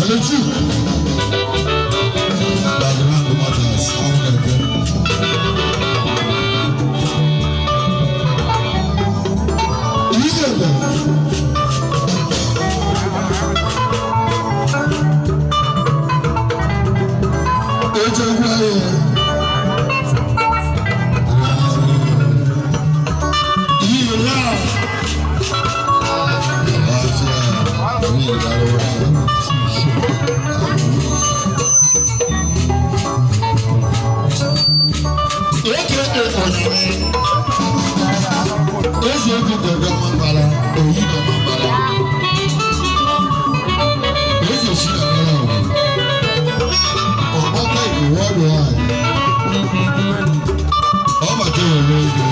Kelechi. Background matters. Ahụ na-eke. Ihe mere. Echekwa ya. Ihe na. Àlàáfíà, orí ìdárò. Eke onyere eze egwu dọdọ mambara oyi dọ mambara eze si na mara ọgwụ ọgbakọ ìwọ́dù anyị ọ bata were ego.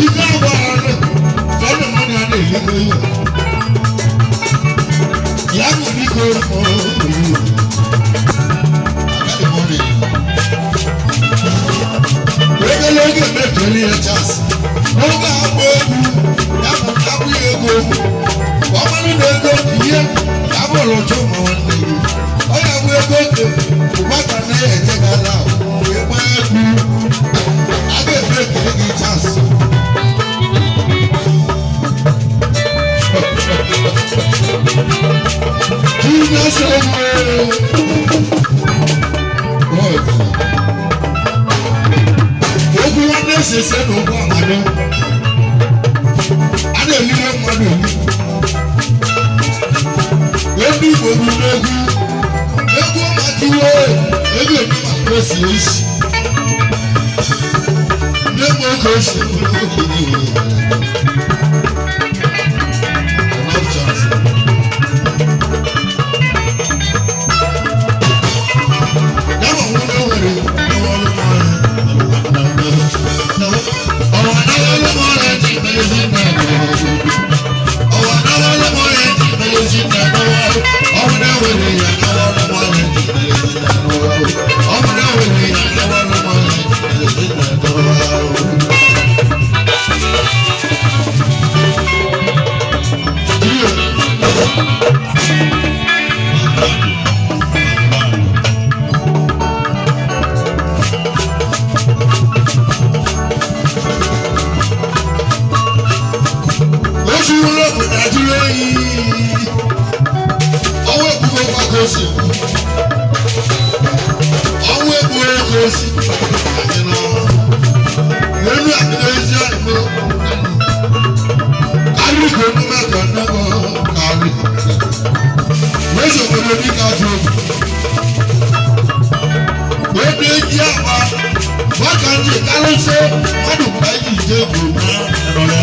Ike agbara sọnù mọ́ni a na-eliko ihe. Ya bụ biko ooo. Agaghị m ọrịa. Ogologo emefere ya chance. N'oge agba egwu, ya bụ abụghị ego. Ọ bụrụ na ego dị ihe, ya bụrụ ụchụ ma nwanne gị. Ọ ya bụ ego dị, ụgbaka na-eje gị ala wee gbaa egwu. A ga-eme ekele gị chance. Jesus okwu nwanne sese na okwu amado a na-elire mmadụ elu ndị Igbo bụ n'egwu egwu ọmatiwe ego eme ma ka o si esi ndị mgbe oge o si enough chance. Yàrá òun ló wẹ̀rẹ̀ lọ́wọ́ lọ́wọ́ rẹ̀. Ọ̀wọ̀ náwó lọ́mọ rẹ̀ ti bẹ̀rẹ̀ sí náà lọ́wọ́. Ọ̀wọ̀ náwó lọ́mọ rẹ̀ ti bẹ̀rẹ̀ sí náà lọ́wọ́. Ọ̀wọ̀ náà wẹ̀rẹ̀ yà náwó lọ́mọ rẹ̀ ti bẹ̀rẹ̀ sí náà lọ́wọ́. Ọ̀wọ̀ náà wẹ̀rẹ̀ yà náwó lọ́mọ rẹ̀ ti bẹ̀rẹ̀ sí náà lọ́wọ́. Oṣù wúlò dájú lóyún. Ọwọ́ èkúkọ pàkó sí. Ọwọ́ èkú èkó sí. Àjẹnà. Lẹ́nu àbílẹ̀ ẹ̀ṣẹ́ àìmọ́. Kárí kò ní mẹ́kàn náà kárí. Lóṣù òbòdò ní kájú. Èdè jí àbá. Wákàtí kálọ́sẹ̀ mọ́dún báyìí jẹ́ kò ná ẹ̀rọ.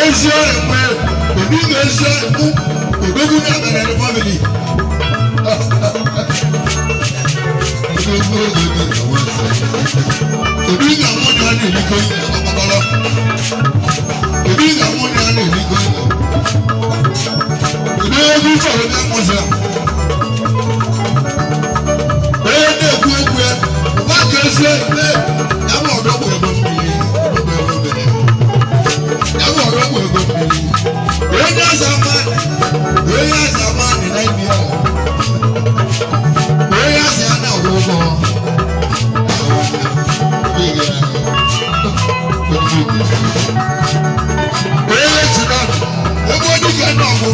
Ezi ọ̀rẹ́ òbí mi ezi ọ̀rẹ́ mú ògbógun ní abẹ́rẹ́ ní fámìlì. Òbí nga mú ni a ní ìlú kọ́ ilẹ̀ kọ́kọ́rọ́. Òbí nga mú ni a ní ìlú kọ́ ilẹ̀. Òbí egwu sọ̀rọ̀ bí ẹ̀kọ́ sẹ́. Onye na-ekwu okwu ya, nwa ka esi eme, ya bụ ọdọ bụ ego mmiri, ọdọ bụ ego mmiri. Ya bụ ọdọ bụ ego mmiri. Onye aza ama, onye aza ama dị na ibi ahụ. Onye aza ya na-akwụ ụgwọ. Onye si na ebe dike na ọgwụ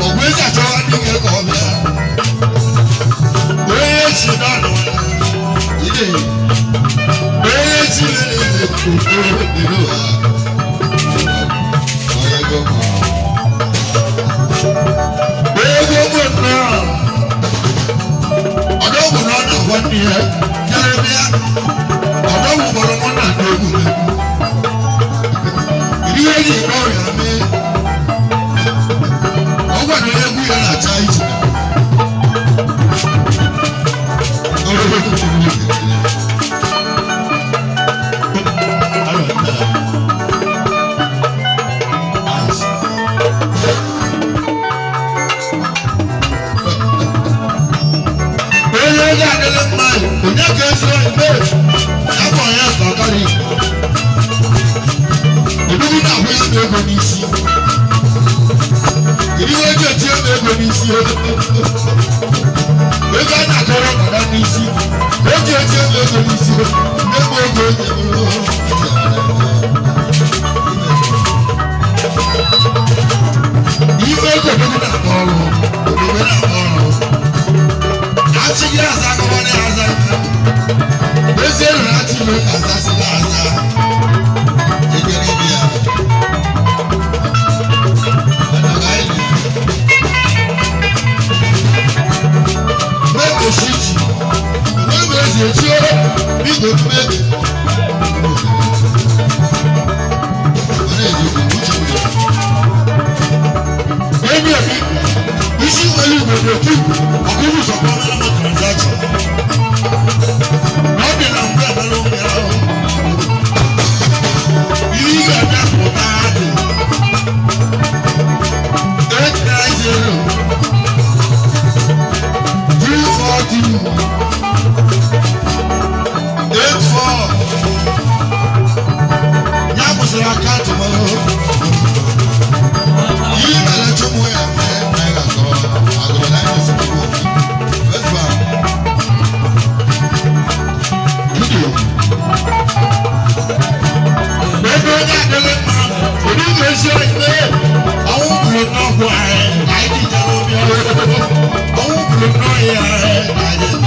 ọgwụ ezi achọwa dike ka ọ bịa. Onye si na nọ ide. Onye si na na-ekwu ha. Onye gọma. Onye gọma nnọọ. Ọdọ bụ na ọ na-agwa nne ya jere bịa. Ọdọ bụ gbọrọ mụ na ndị egwu m. Ihe eji eme ọrịa mee. Ọ gwara ya egwu ya na-acha iche. Onye ego adịla mma, onye ka esi eme afọ ya ka ọ karịa. Odogwu na-ahụ ya ma ego n'isi. Kedu ihe eji etinye m ego n'isi? Ego a na-akọrọ ọkada n'isi. Ka eji etinye m ego n'isi. Ego ego ego. Ife ego odogwu na-akpọ ọrụ. Odogwu na-akpọ ọrụ. Achị gị aza akọrọ na aza. Ezie na achị gị aza sị na aza. Ejere ibi ya. Isi nwere igwe n'okwu ọkụkụ sọkọ mere m transaction. Na ọ dị na mgbe emere ụmụ ya ahụ. Ihe ị ga-adapụta dị 890 342 84. Ya kwụsịrị akaụntụ m. Ihe mere chụmụ ya mee naira atọ agụrụ na anyị si n'ugbo. First Bank. Video. Ebe onye adịghị mma, kedu ga-esi eme? Ọnwụ gburu n'ọgwụ anyị ka anyị ji jere obi ọrụ. Ọnwụ gburu n'ọhịa anyị ka anyị ji.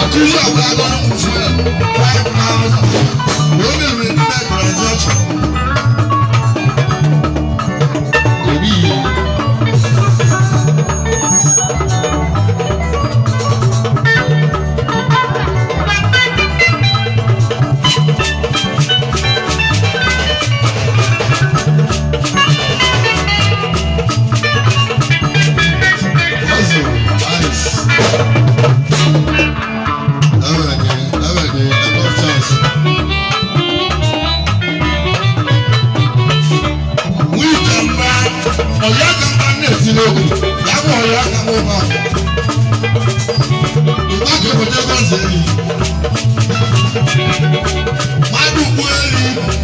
Ọkụzi ọgba agọrọ m fuel 5,000. O mere ndị transaction. Obi. Azụ, ice. Enwere enough chance. Nwite mba, ọya ka mba na-esi n'okwu, ya bụ ọya ka mụ ma. Ìgbà ka eweta ego nze eri. Mmadụ ugbu eri,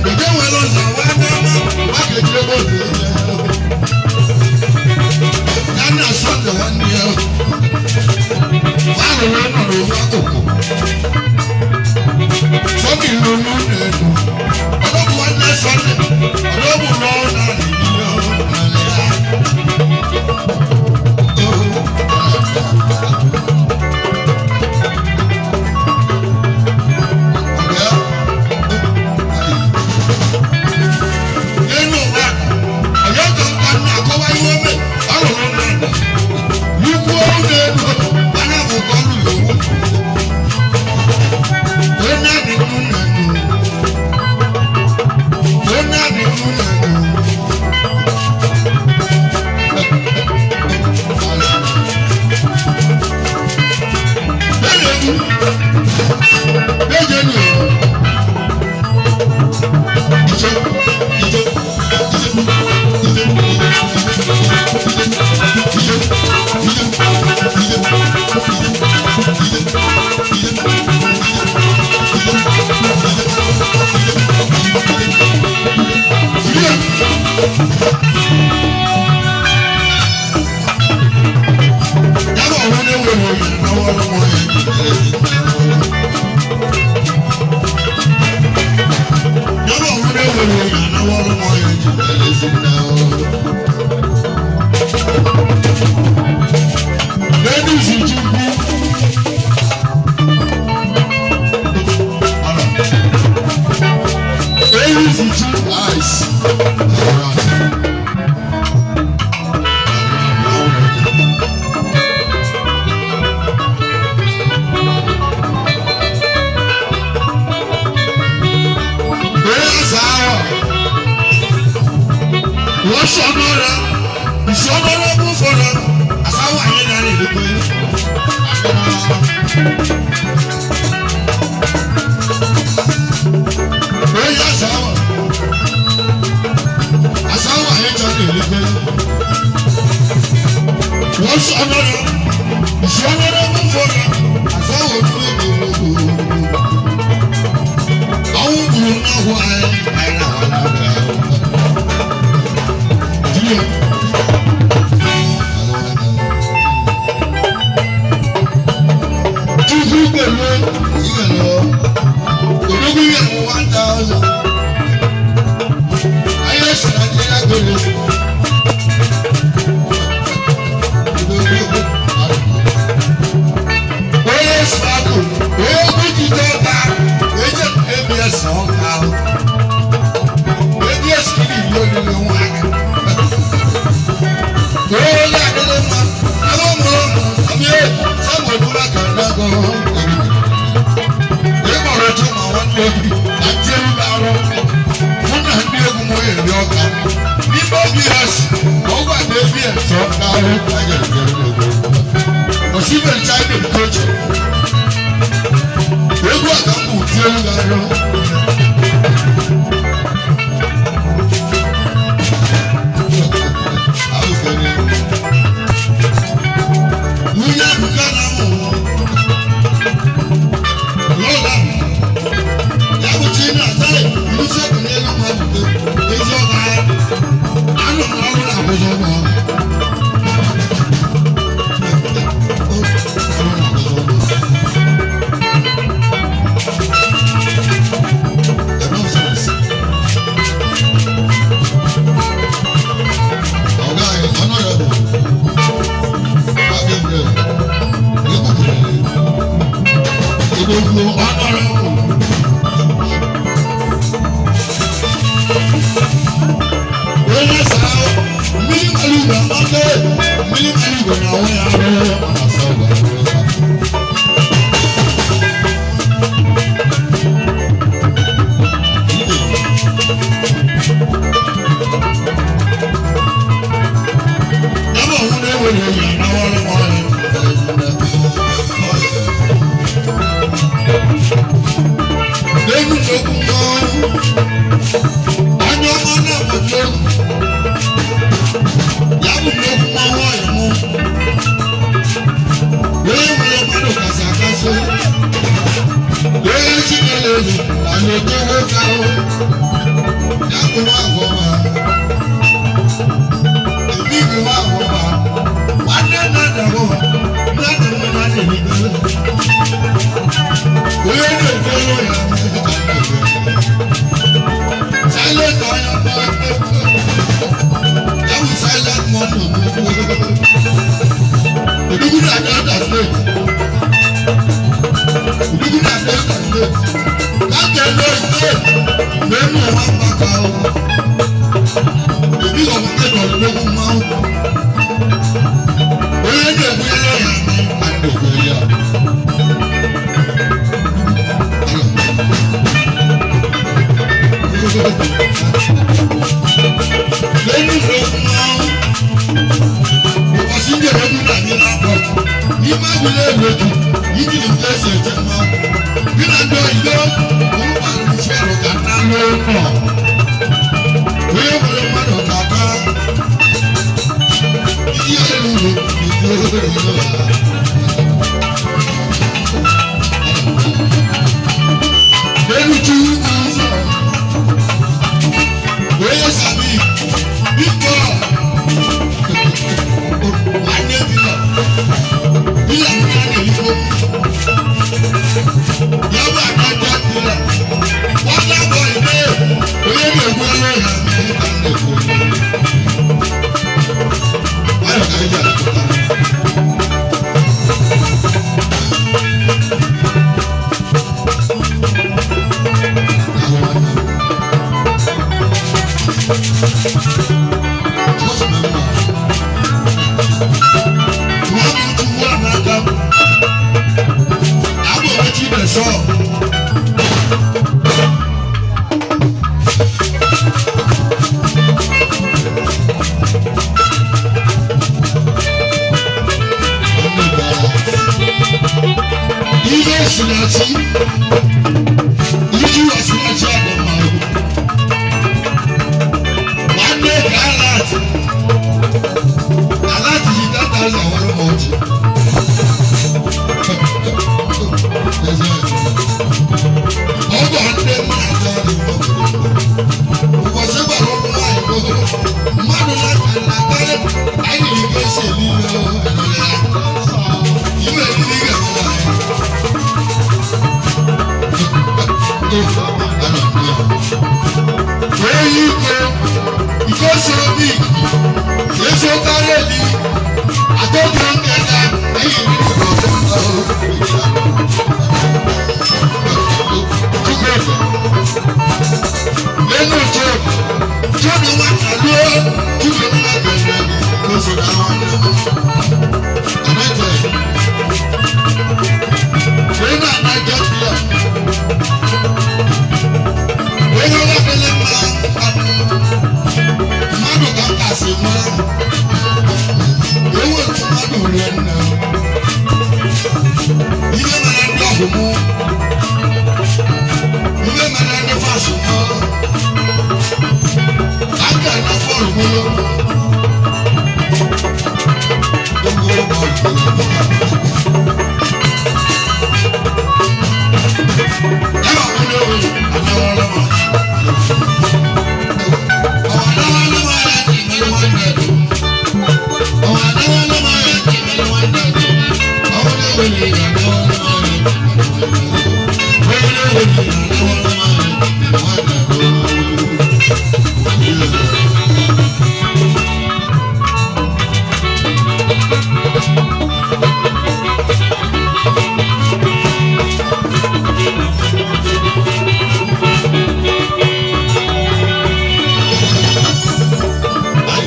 ije nwere ụzọ wee n'ama, ìgbà ka ejiri ego nze eri. Ya na Sọnde nwanne ya. Nwa rụrụ ụlọ n'ofu akụkụ. Sọnde rụrụ ụlọ elu. Ọdọ́bù nwanne Sọnde, ọdọ́bù lọ́wọ́ náà nìyí ọ̀nà ya. Nínú ụwa, ọ̀yọ́ kankan ní akọ́wá iwe mẹ́, ọ rụrụ ụlọ elu. Ukwu ụlọ elu, mana bụ ka ọ lụrụ owu. Onye adị n'ụlọ elu. Onye adị n'ụlọ elu. Bẹ́ẹ̀ni, bẹ́ẹ̀ni o. Ìjọ, ìjọ, ìjọ, ìjọ, ìjọ, ìjọ, Yàrá òun ní wòlò ìnáwó lọ́wọ́ yẹn Yàrá òun ní wòlò ìnáwó lọ́wọ́ yẹn Ladies and gentlemen. Ladies and gentlemen. Ice. All right. Wọ́n sọ̀nù rẹ̀, ìsọ̀nù rẹ̀ mú fọ̀rọ̀, àsáwọ̀ ayé náà lè dé pé. Onye asawa, asawa ayé jọ lè dé pé. Wọ́n sọ̀nù rẹ̀, ìsọ̀nù rẹ̀ mú fọ̀rọ̀, àsáwọ̀ ojú èdè lóko. Àwọn òbúrò náà wọ ayé, ayé náà wà lábẹ́ àwọn. Díẹ̀. Tupu pẹ̀lú ìgbẹ̀lọ́, ológun yẹ̀ wọ 1,000. Ayé sùn Nàìjíríà gbèrè. Obi na ntieru na-arụ mụ na ndị egwu m eri ọka n'ime obi ya si ọgwa na ebi ẹ̀sọ́ n'ahụ òsínbẹ̀ china coach egwu àkàkù tí ewu ga-arụ. Nwunye Ebuka na-amụ lọ́la ya bụ chi na-asa ilusekwu n'elu mmadụ ezi ọka anọ m ọrụ na-akwụzi ụgwọ. Gbogbo honorable. Onye saa mmiri mara igwe amaka, mmiri mara igwe na onwe ya arụ ọ na-asa ụgwọ arụ ya. Ya bụ ọnwụ na-enweghị enyi ya na ọrụ ọrụ. Lẹ́nu lókun mọ́, anya ọma náà wọ̀ lókun. Yàgò lókun mọ́ wọ́n yìí mú. Wéé wọlé mmadụ kàṣà kàṣà. Wéé chinele elu àná ojú owó ká o. Yàgò wà wọ̀ wá. Èmi ìgbé wà wọ̀ wá. Nwanne nna nna wọ̀ wá. Nna nna nna nna nna nna. Onye na-ekwu olu ya. Silent ọya ya bụ silent mọtò. Odogwu na Delta State. Odogwu na Delta State. Láti ẹgbẹ́ state lẹ́nu ọ̀wá pàkà o. Èmi ọ̀hún kẹ́kọ̀ọ́ lógún máa ń. Onye na-ekwu elu ya a na-ekwu ya. Lẹ́nu lókun máa ń. Ụbọchị ndị egwu na-abịa n'akpọtụ. N'ime agwụla emeju, ijiri nke esi eche mmanwụ. Gị na ndị oyibo, ụmụ isi arụ ka nna n'ụlọ. Onye nwere mmadụ ka aka. Ihe elu uru n'ezi olu ha. N'elu chi ụzọ. Onye sabi, biko. Nwanne bila. Bila mụ na na-erikwo. Ya bụ adájọ́ bila. Wọ́n dábọ̀ ìwé. Onye na-ekwu ọnụ ya. Nwayọọ ka anyị ji alakọta. Just remember. Wọ́n mú tu wọ́n n'aka. Àbọ̀ wetin dey sup. Ihe osinachi, iji osinachi adị mma o. Nwanne ka alat, alat yi 10,000 wọrọ ma ọchị. Ọgọ ndị mmadụ atọ dị mma. Ụbọchị gbara ụkwụ nwaanyị gbogbo. Mmadụ na-aka na-akarị anyị na ike esi eli ihe ya. Iwe eriri ga-ahụ anyị. Ọgwụ mụ. Ibe mere ndị fasụ mụ. Aka na fọlụ mụ. Egwu ọgwụ. Ẹwà wọn ló wù àtàwọn ọlọ́mọ. Ọ̀wà náwó lọ́mọ rẹ̀ kì í mẹ́lẹ́ wọ́n dẹ̀ dùn. Ọ̀wà náwó lọ́mọ rẹ̀ kì í mẹ́lẹ́ wọ́n dẹ̀ dùn. Ọ̀wọ́ ló wù ní àtàwọn ọlọ́mọ rẹ̀ kì í mẹ́lẹ́ wọ́n dẹ̀ dùn. Ọ̀wọ́ ló wù ní àtàwọn ọlọ́mọ rẹ̀ kì í mẹ́lẹ́ wọ́n dẹ̀ dùn. Anyị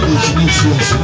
ga-eji na-esu esu.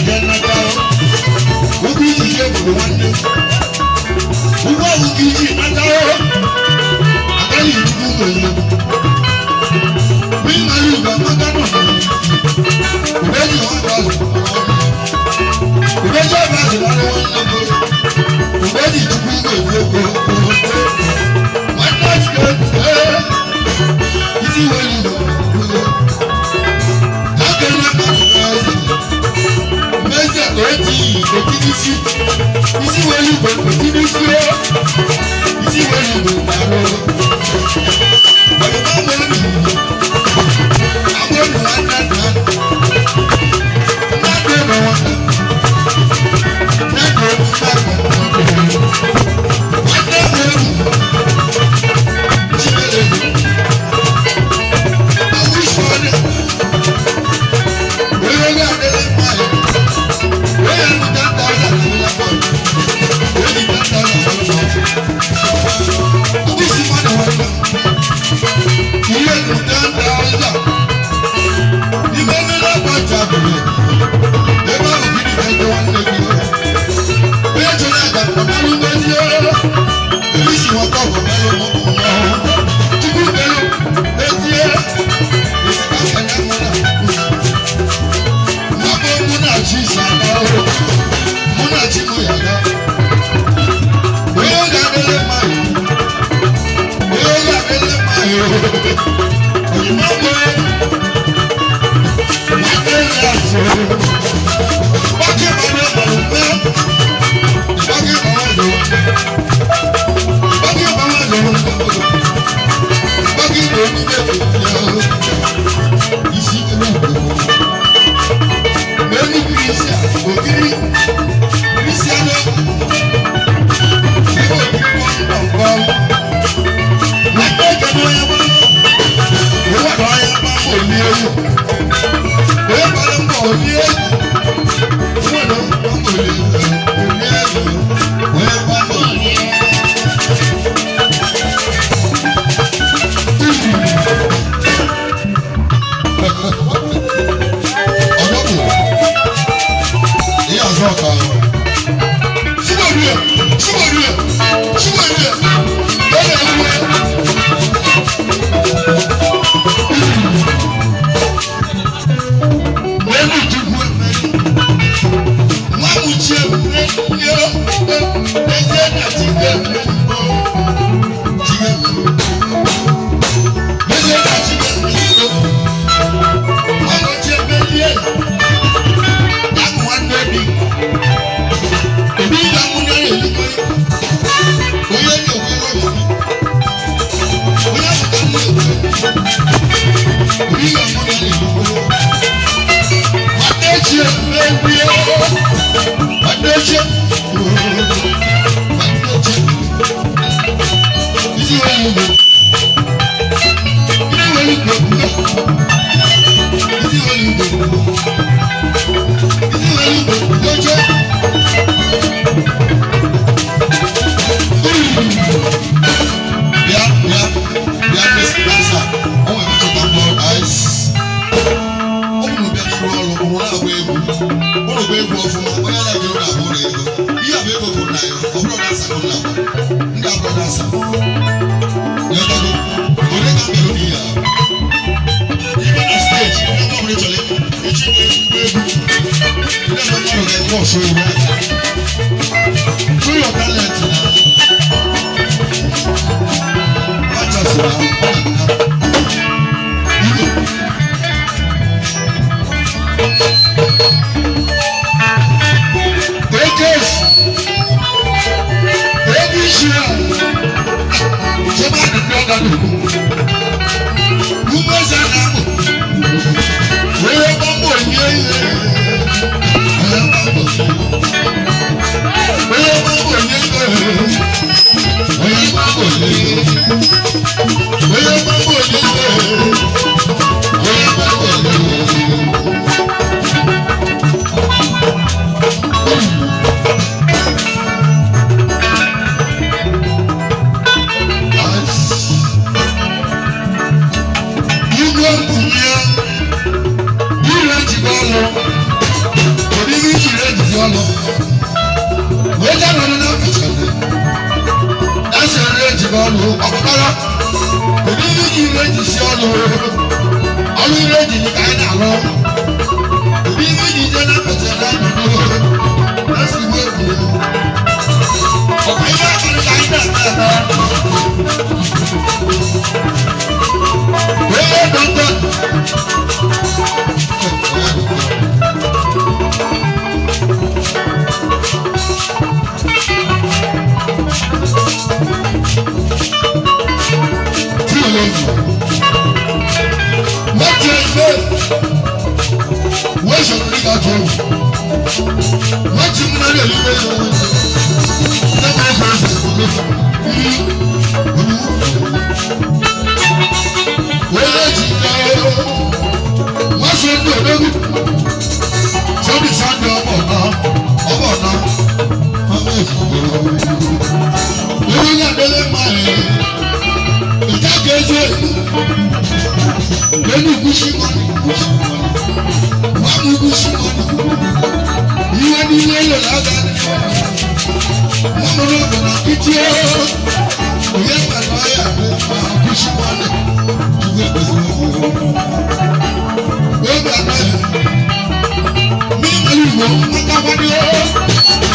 na-eje nnata ụgwọ iji je obodo nwanne ụgwọ ọgụgụ iji nata agaghị ejikwa ụmụ elu mmiri ugo amaka nọ ubeji nwa azụ ubeji ọba azụ nwanne nwanne gị ubeji chukwu ụgwọ ego nwanne steeti isi welu ugo akele mmadụ n'eze mmezi eti etinisi isi welu ugo etinisi isi welu ugo daalụ ọdụmọ mụ amụ nwanne nna nna dị nwanne nne dị nwanne nwanne m chibere awụsọrọ onye ga-adịrị mma ya onye nta nta ọla na ụlọ bọọlụ onye nta nta ọla na ụlọ bọọlụ awụsị mmadụ nwanne ihe nta nta ọla ime mmiri ọgbacha bụrụ ebe ahụ gịnị ka ebe nwanne gị onye chọrọ aga mmanụ ngozi ebe isi nwata ọgụ mmanụ mmụọ tupu belu ezie osikapa ya mụ na mmadụ mụ na chi si aga mụ na chi mụ ya aga onye ga-adịrị mma onye ga-adịrị mma onyinye ọgbọ Ọlụ wee jee nọrọ na mkpuchi ese nri ejighị ọlụ ọkpụkpara. Kedu ihe iji ire eji si ọlụ ọlụ ire eji ka anyị na-alụ? Kedu ihe iji jee na mkpuchi na ndụ na si iwe egwu ọkwa ihe akpara ka anyị na-ata ata? Wee dọkịta. Tí o lè wù wọ́n ti ẹgbẹ́ wọ́n sọ̀rọ̀ nígbà tó wọ́n ti múná lè lé lé lẹ́gbẹ̀ẹ́ fẹ́ fẹ́ wọ́n lè jì ká wọ́n sọ ní òdòdó sọ́dún sọ́dún ọmọ náà ọmọ náà ọmọ ìfowópamọ́ lórí àdélé máa rẹ̀ ìjákèjì lẹ́nu gúúsù mọ́ni gúúsù mọ́ni wọ́n mú gúúsù mọ́ni ìwé ní ilé lò lága ní wọ́n mú lọ́gbọ̀n náà kìtì ó òye pẹ̀lú ayé àgbẹ̀ máa gúúsù mọ́ni jùlọ ìgbésẹ̀ wọ́n gbà náà mí máa yùgbọ́ mọ́ká wọ́n ní ó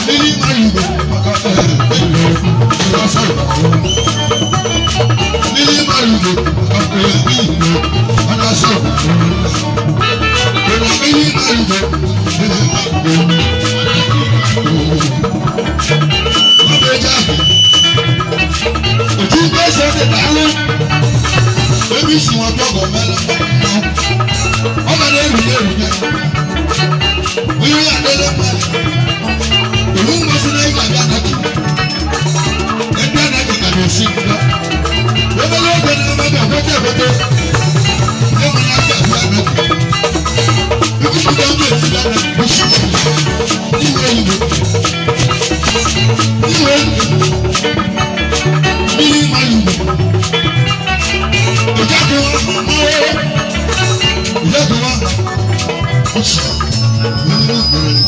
mí máa yùgbọ́ mọ́ká ẹ̀ ẹ̀ Obere oge na mmadụ ekwete ekwete, enwere aka abịa na ikwupụta ndị esi ya na osi iwe iwe iwe mmiri mmadụ igwe ịjakụwa mmanwụ ịjakụwa osi mmiri igbere.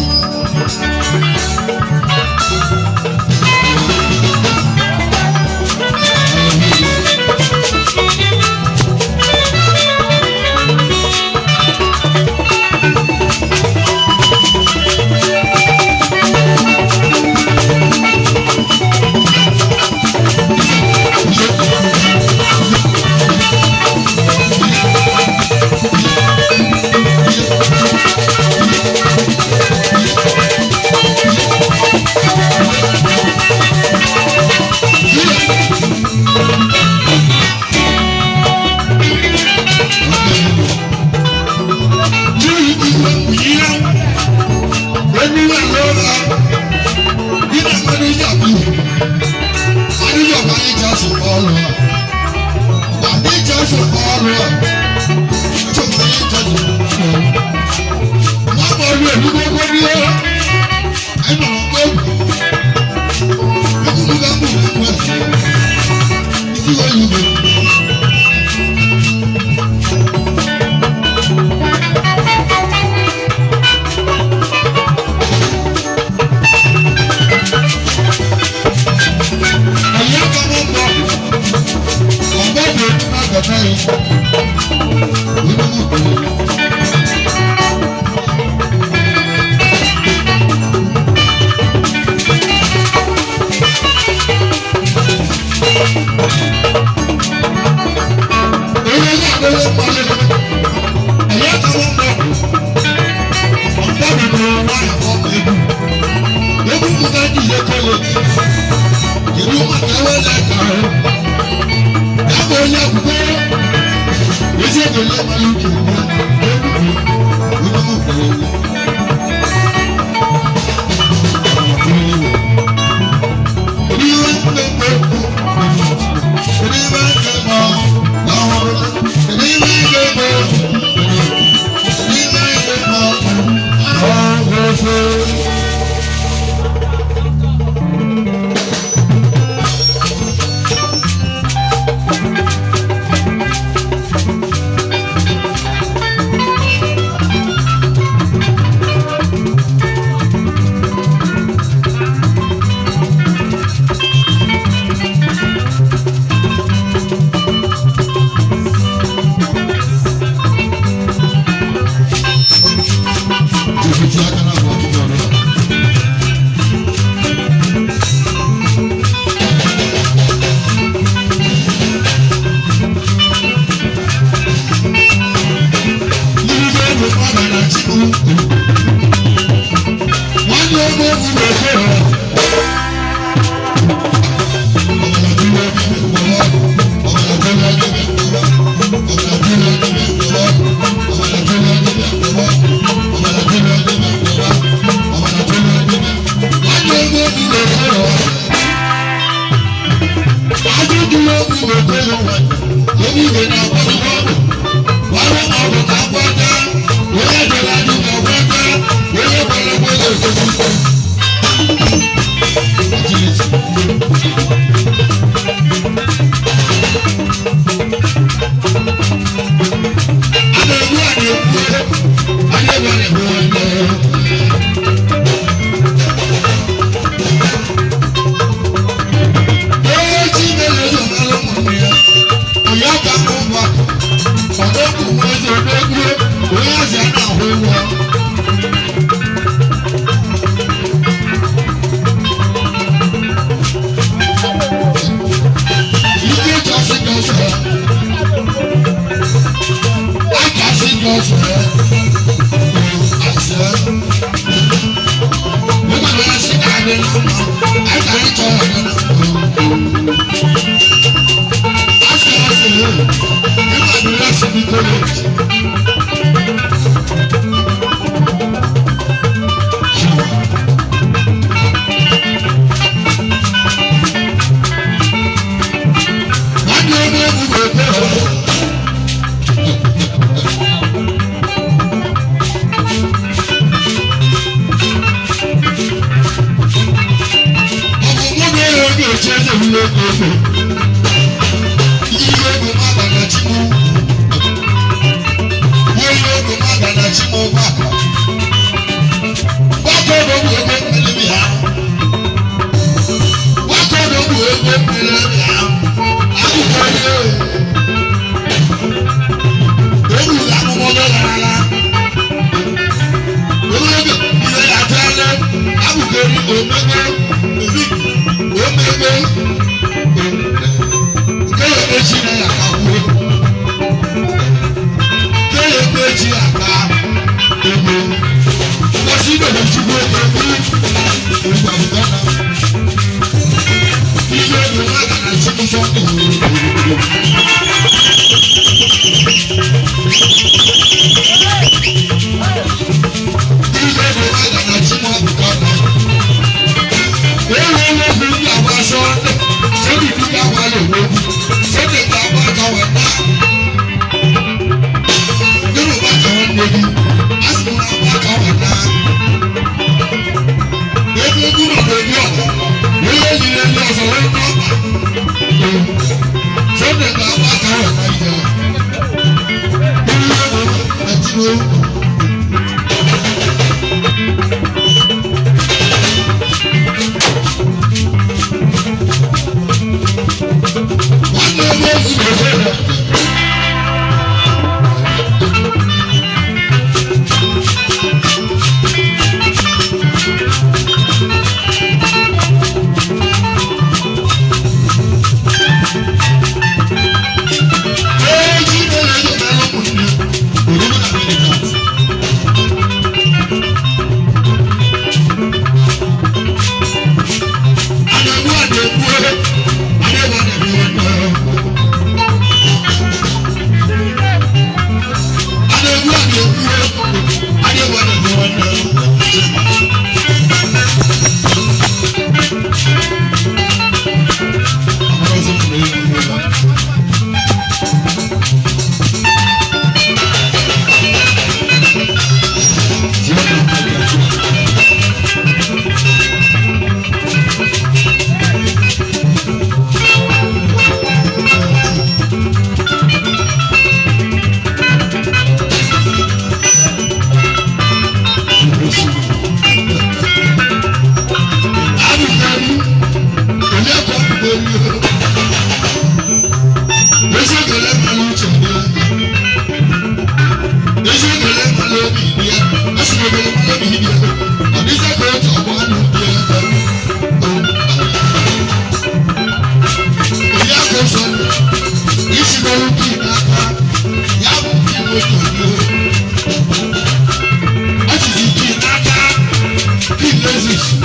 Genesis.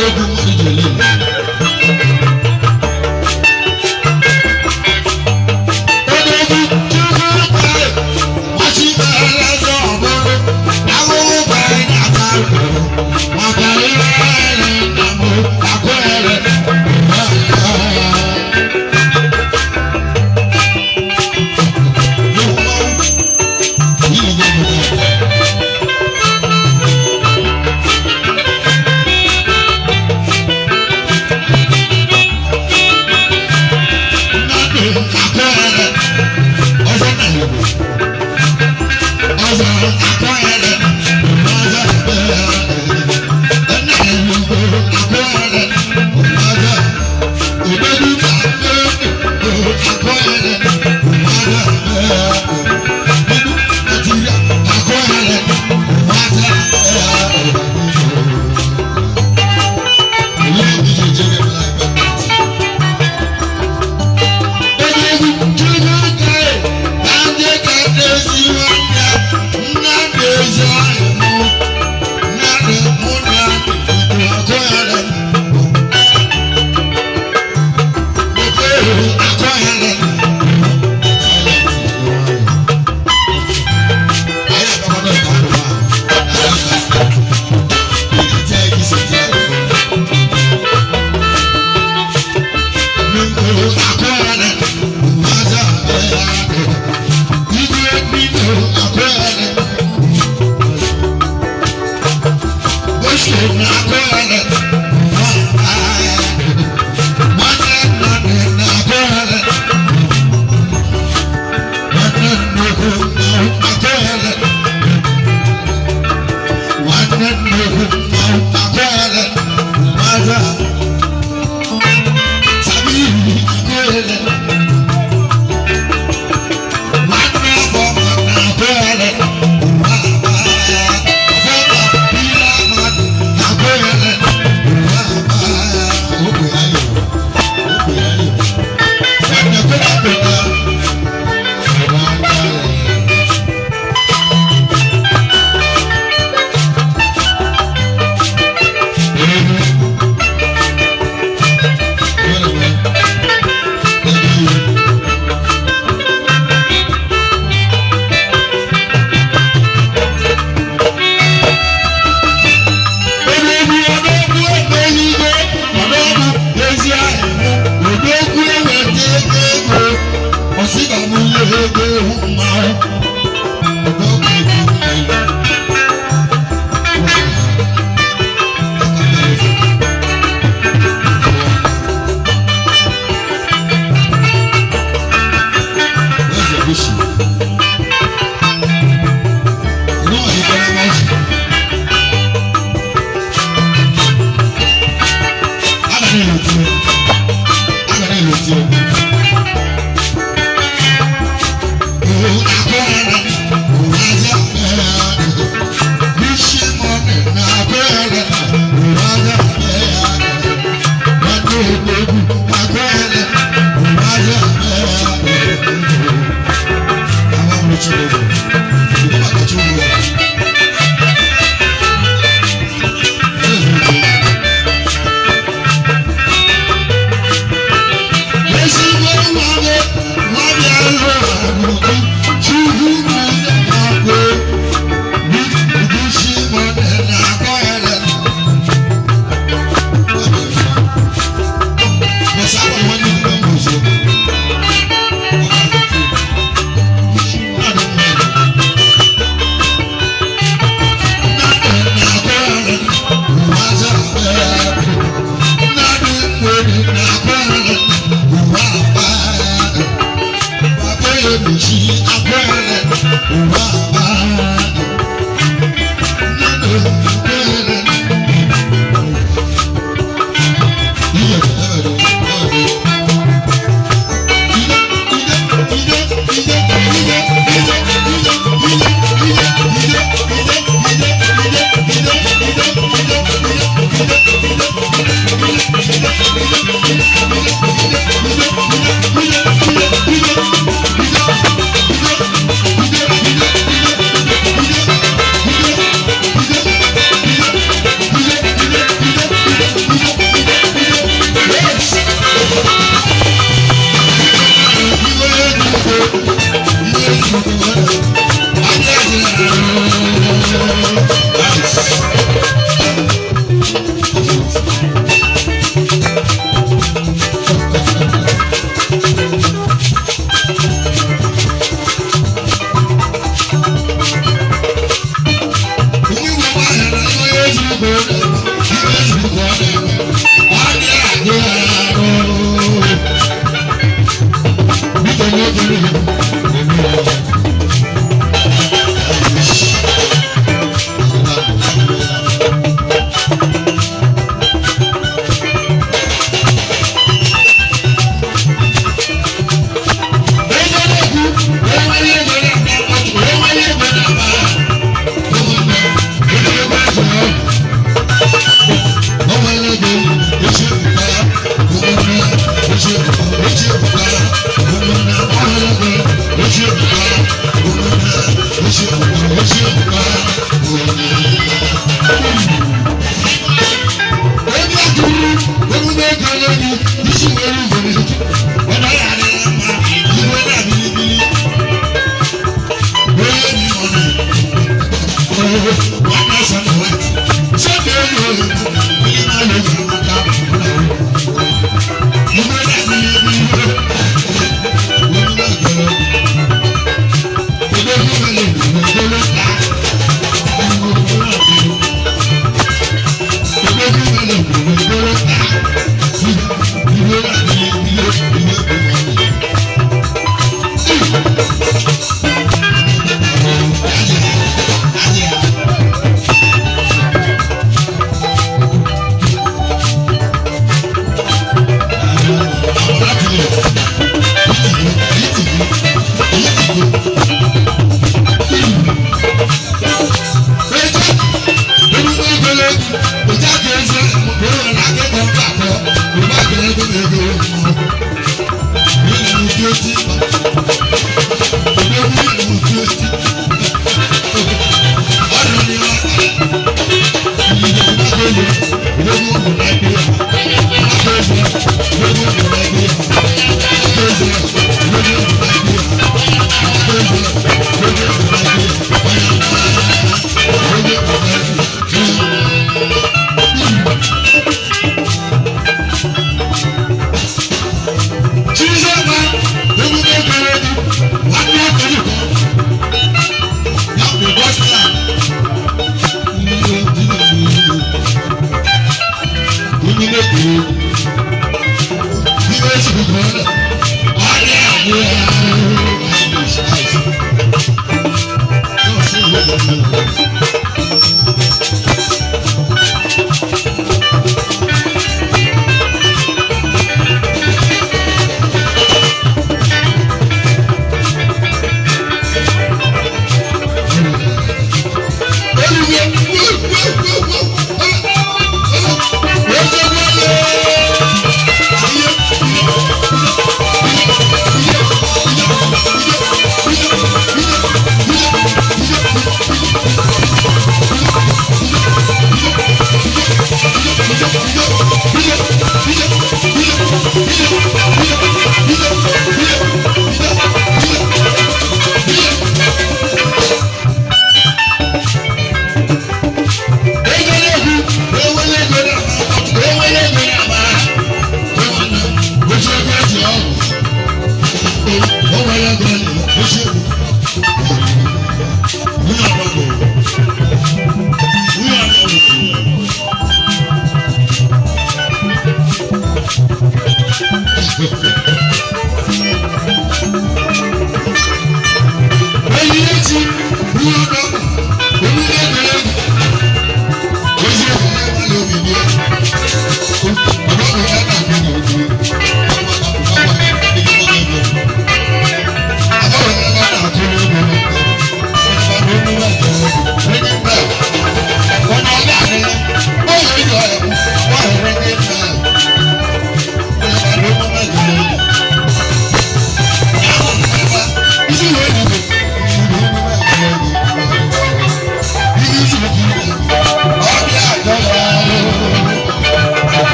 Egwu mmadụ ji ele ele.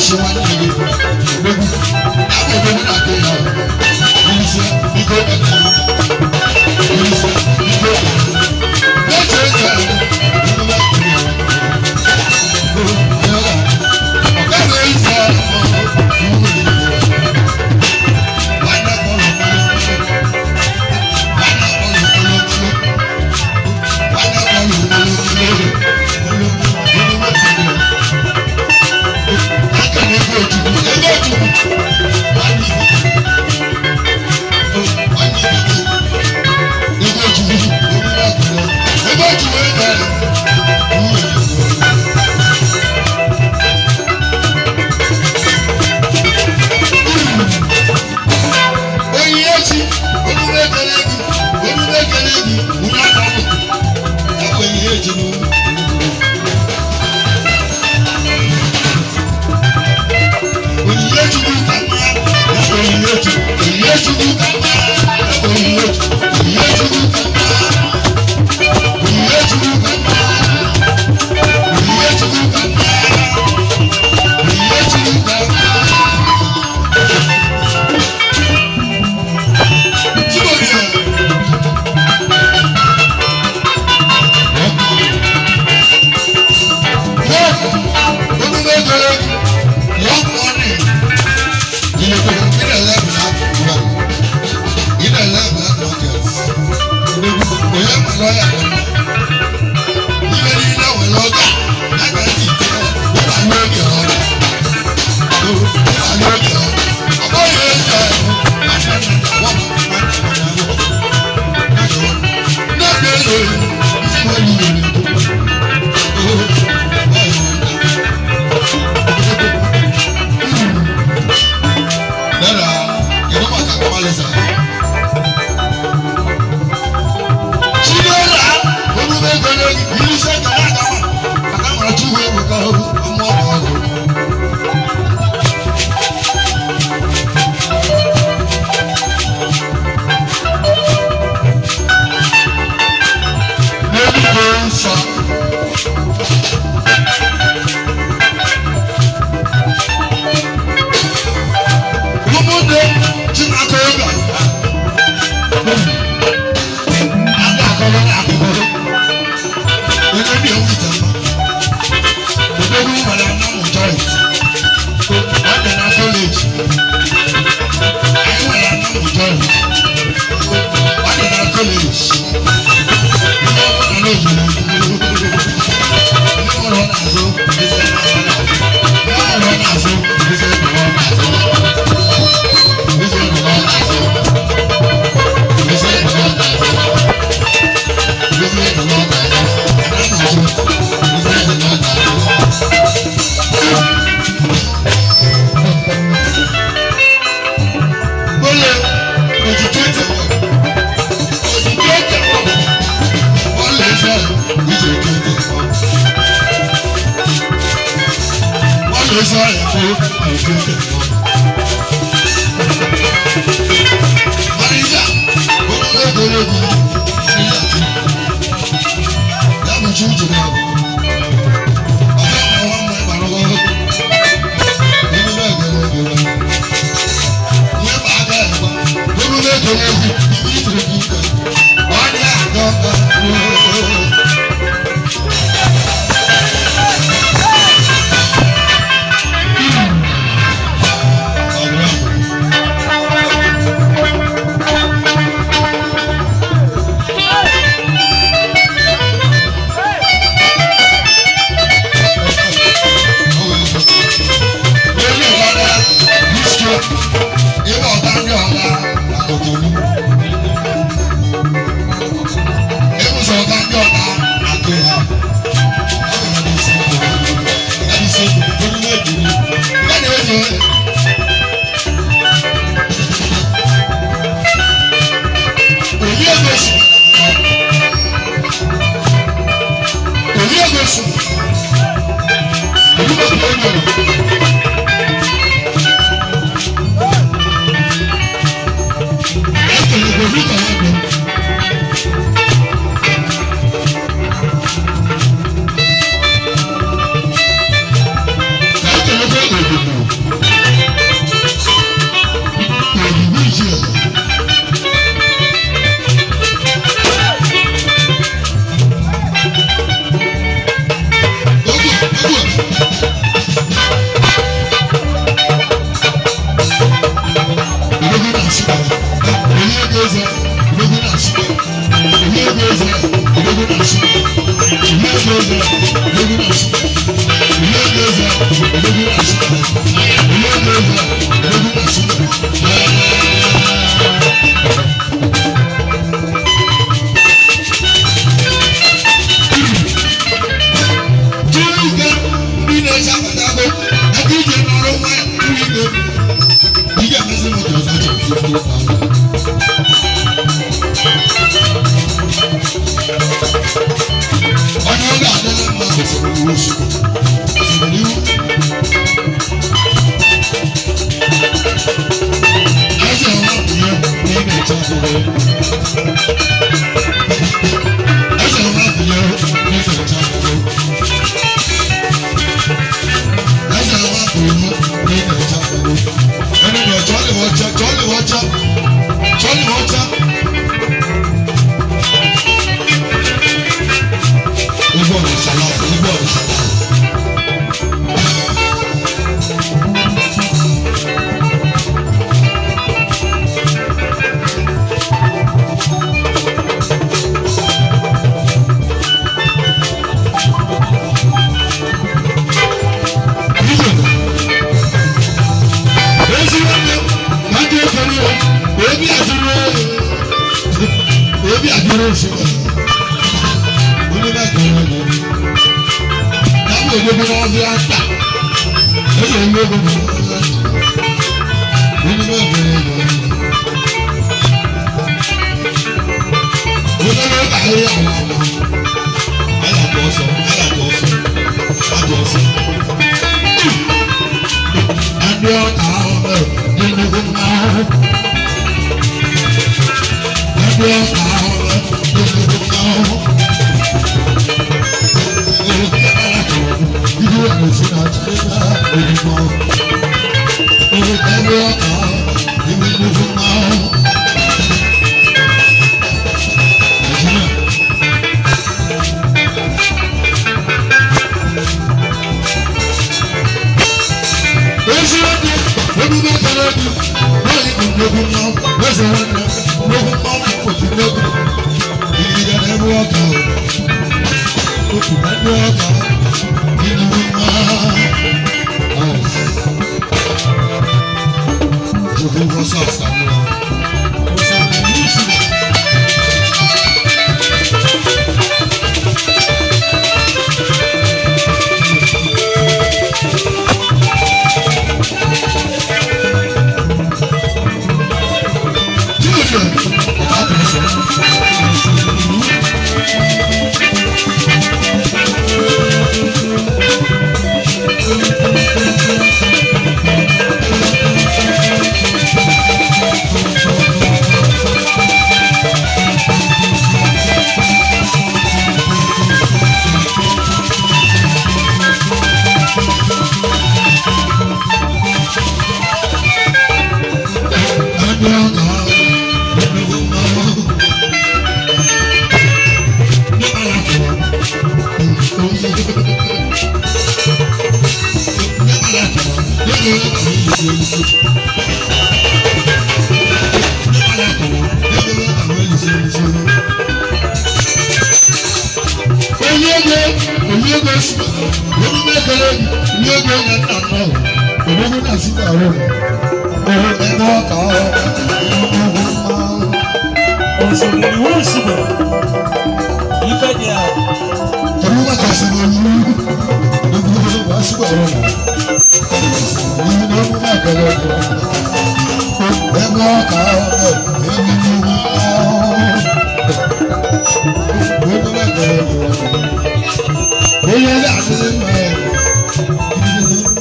She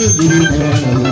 Thank you.